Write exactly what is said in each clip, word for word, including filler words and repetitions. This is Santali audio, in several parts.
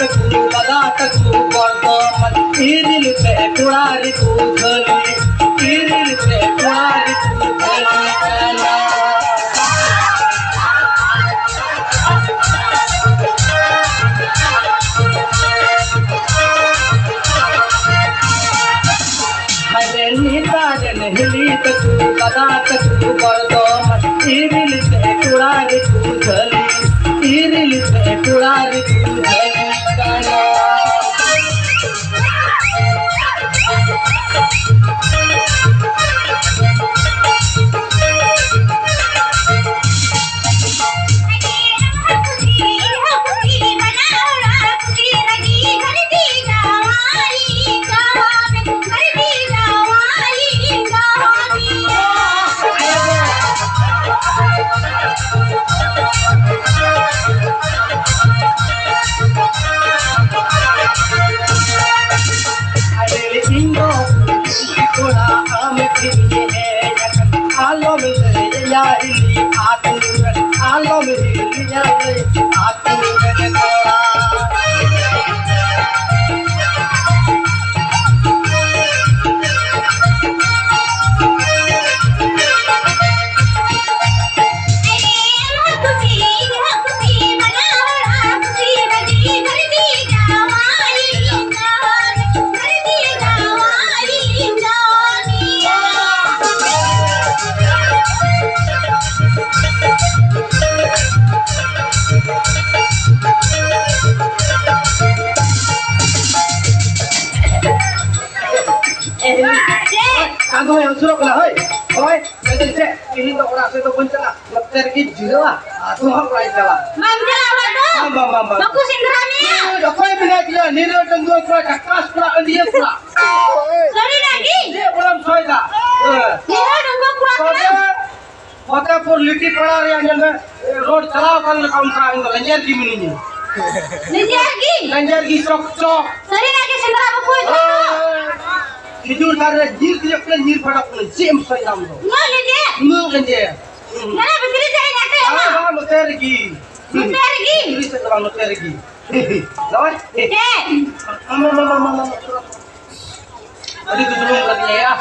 ᱫᱟᱫᱟ ᱛᱟᱠᱚ ᱵᱚᱨᱫᱷᱚᱢᱟᱱ, ᱤᱨᱤᱞ ᱛᱮ ᱠᱚᱲᱟ ᱨᱮᱠᱚ ᱡᱷᱟᱹᱞᱤ, ᱤᱨᱤᱞ ᱛᱮ ᱠᱚᱲᱟ ᱨᱮᱠᱚ ᱡᱷᱟᱹᱞᱤ ᱠᱟᱱᱟ᱾ ᱦᱟᱭᱨᱮ ᱱᱮᱛᱟᱨ ᱨᱮᱱ ᱦᱤᱞᱤ ᱛᱟᱠᱚ, ᱫᱟᱫᱟ ᱛᱟᱠᱚ ᱵᱚᱨᱫᱷᱚᱢᱟᱱ, ᱤᱨᱤᱞ ᱛᱮ ᱠᱚᱲᱟ ᱨᱮᱠᱚ ᱡᱷᱟᱹᱞᱤ, ᱤᱨᱤᱞ ᱛᱮ ᱠᱚᱲᱟ ᱨᱮᱠᱚ ᱡᱷᱟᱹᱞᱤ ᱠᱟᱱᱟ᱾ ᱟᱞᱚᱢ ᱞᱟᱹᱭᱟ ᱦᱤᱞᱤ ᱟᱹᱛᱩ ᱨᱮ, ᱟᱞᱚᱢ ᱦᱤᱞᱤᱭᱟ ᱞᱟᱹᱭ ᱟᱹᱛᱩ ᱨᱮ ᱠᱚᱲᱟ᱾ ᱪᱟᱸᱫᱚ ᱦᱚᱸᱭ ᱦᱟᱹᱥᱩᱨᱚᱜ ᱠᱟᱱᱟ, ᱦᱳᱭ, ᱦᱳᱭ, ᱢᱮᱱᱫᱟᱹᱧ ᱪᱮᱫ, ᱛᱮᱦᱮᱧ ᱫᱚ ᱚᱲᱟᱜ ᱥᱮᱫ ᱫᱚ ᱵᱟᱹᱧ ᱪᱟᱞᱟᱜᱼᱟ, ᱱᱚᱛᱮ ᱨᱮᱜᱮᱧ ᱡᱤᱨᱟᱹᱜᱼᱟ, ᱟᱹᱛᱩ ᱦᱚᱸ ᱵᱟᱭ ᱪᱟᱞᱟᱜᱼᱟ᱾ ᱵᱟᱢ ᱪᱟᱞᱟᱜᱼᱟ ᱚᱲᱟᱜ ᱫᱚ? ᱵᱟᱝ, ᱵᱟᱝ, ᱵᱟᱝ, ᱵᱟᱝ᱾ ᱵᱟᱠᱚ ᱥᱮᱸᱫᱽᱨᱟ ᱢᱮᱭᱟ? ᱚᱠᱚᱭ ᱢᱮᱱᱟᱭ ᱜᱮᱭᱟ? ᱱᱤᱨᱟᱹ ᱰᱟᱺᱜᱩᱣᱟᱹ ᱠᱚᱲᱟ, ᱡᱷᱟᱠᱟᱥ ᱠᱚᱲᱟ, ᱟᱹᱰᱤᱭᱟᱹ ᱠᱚᱲᱟ᱾ ᱥᱟᱹᱨᱤᱱᱟᱜ ᱜᱮ? ᱪᱮᱫ ᱵᱚᱞᱮᱢ ᱥᱚᱭᱫᱟ? ᱦᱮᱸ᱾ ᱱᱤᱨᱟᱹ ᱰᱟᱺᱜᱩᱣᱟᱹ ᱠᱚᱲᱟ ᱛᱚᱵᱮ ᱠᱟᱱᱟ? ᱯᱷᱚᱛᱮᱯᱩᱨ ᱞᱤᱴᱤ ᱯᱟᱲᱟ ᱨᱮᱭᱟᱜ ᱧᱮᱞ ᱢᱮ, ᱨᱳᱰ ᱪᱟᱞᱟᱣ ᱠᱟᱱ ᱞᱮᱠᱟ ᱚᱱᱠᱟ ᱤᱧ ᱫᱚ ᱞᱮᱸᱡᱮᱨ ᱜᱮ ᱢᱤᱱᱟᱹᱧᱟ᱾ ᱞᱮᱸᱡᱮᱨ ᱜᱮ? ᱞᱮᱸᱡᱮᱨ ᱜᱮ ᱪᱚᱠ ᱪᱚᱠ᱾ ᱥᱟᱹᱨᱤᱱᱟᱜ ᱜᱮ ᱥᱮᱸᱫᱽᱨᱟ ᱵᱟᱠᱚ ᱦᱤᱡᱩᱜ ᱠᱟᱱᱟ? ᱳᱭ, ᱠᱷᱤᱡᱩᱨ ᱫᱟᱨᱮ ᱨᱮ ᱧᱤᱨ ᱛᱤᱭᱟᱹᱜ ᱠᱟᱱᱟ, ᱧᱤᱨ ᱯᱷᱟᱰᱟᱜ ᱠᱟᱱᱟ, ᱪᱮᱫ ᱮᱢ ᱥᱚᱭ ᱫᱟᱢ ᱫᱚ? ᱩᱱᱟᱹᱜ ᱞᱮᱸᱡᱮᱨ? ᱩᱱᱟᱹᱜ ᱞᱮᱸᱡᱮᱨ᱾ ᱱᱚᱰᱮ ᱵᱷᱤᱛᱨᱤ ᱥᱮᱫ ᱦᱮᱡ ᱠᱟᱛᱮ ᱵᱟᱝ, ᱦᱮᱸ? ᱵᱟᱝ, ᱱᱚᱛᱮ ᱨᱮᱜᱮ᱾ ᱱᱚᱛᱮ ᱨᱮᱜᱮ? ᱵᱷᱤᱛᱨᱤ ᱥᱮᱫ ᱫᱚ ᱵᱟᱝ, ᱱᱚᱛᱮ ᱨᱮᱜᱮ᱾ ᱱᱚᱜᱼᱚᱭ᱾ ᱪᱮᱫ? ᱟᱢ, ᱟᱢ, ᱟᱢ, ᱟᱢ, ᱟᱢ, ᱟᱢ᱾ ᱟᱹᱰᱤ ᱠᱚ ᱡᱩᱞᱩᱢ ᱠᱟᱫᱤᱧᱟ ᱭᱟ᱾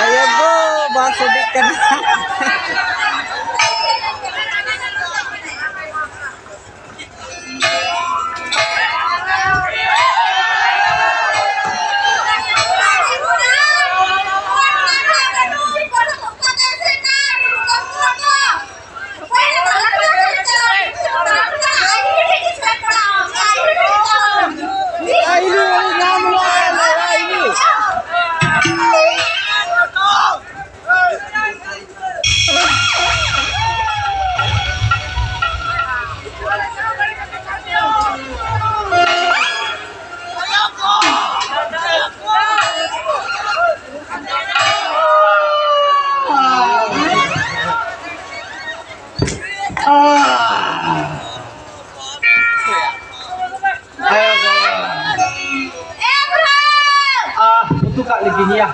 ᱟᱭᱳ ᱜᱳ, ᱵᱟᱥ ᱩᱰᱩᱠ ᱠᱟᱱᱟ᱾ ᱟᱦ, ᱩᱛᱩ ᱠᱟᱜ ᱞᱟᱹᱜᱤᱫ ᱭᱟ᱾